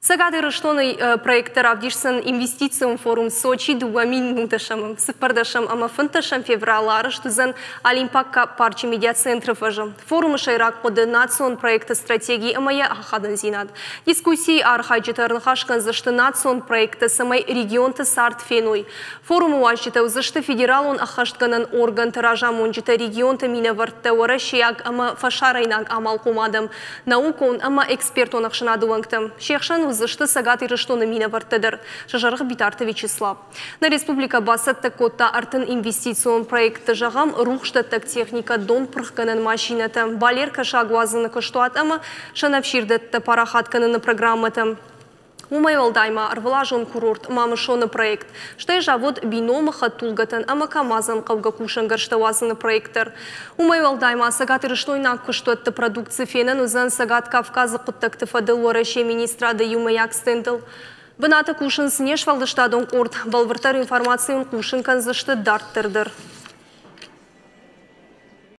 Цӕгат Ирыстоны проекттӕ равдисдзӕн инвестицион форум Сочи 2014 ӕмӕ 15 февралы арӕзт уыдзӕн Олимпаг парчы медиацентры фӕзы. Форумы сӕйраг хъуыды национ проекты стратеги ӕмӕ йӕ ахадындзинад. Дискуссийы архайджытӕ ӕрныхас кӕндзысты национ проекттӕ, цӕмӕй регионты цард феной. Форумы уазджытӕ уыдзысты федералон ӕххӕстгӕнӕн органты разамонджытӕ, регионты минӕвӕрттӕ, уӕрӕсейаг ӕмӕ фӕсарӕйнаг амалхъом адӕм, наукон ӕмӕ экспертон ӕхсӕнады уӕнгтӕ. Се хсӕн уыдзысты Цӕгат Ирыстоны минӕвӕрттӕ дӕр, сӕ сӕргъ Битарты Вячеслав. Нӕ республикӕ бацӕттӕ кодта 30 инвестицион проекты, зӕгъӕм, рухсдӕттӕг техникӕ, донпырхгӕнӕн машинӕтӕ, балер кӕсаг уадзыны куыстуат ӕмӕ сӕнӕфсирдӕттӕ парахат кӕныны программӕтӕ. Уымӕй уӕлдай ма ӕрвылазон курорт Мамысон-ы проект, стӕй завод Бином-ы хӕдтулгӕтӕн ӕмӕ КАМАЗ-ӕн хъӕугӕ кусӕнгӕрзтӕ уадзыны проект дӕр. Уымӕй уӕлдай ма цӕгатирыстойнаг куыстуӕтты продукци фенӕн уыдзӕн Цӕгат Кавказы хъуыддӕгты фӕдыл Уӕрӕсейы министрады иумӕйаг стендыл. Бынаты кусынц не сфӕлдыстадон къорд, бӕлвырддӕр информаци уын хъусын кӕндзысты дарддӕр дӕр.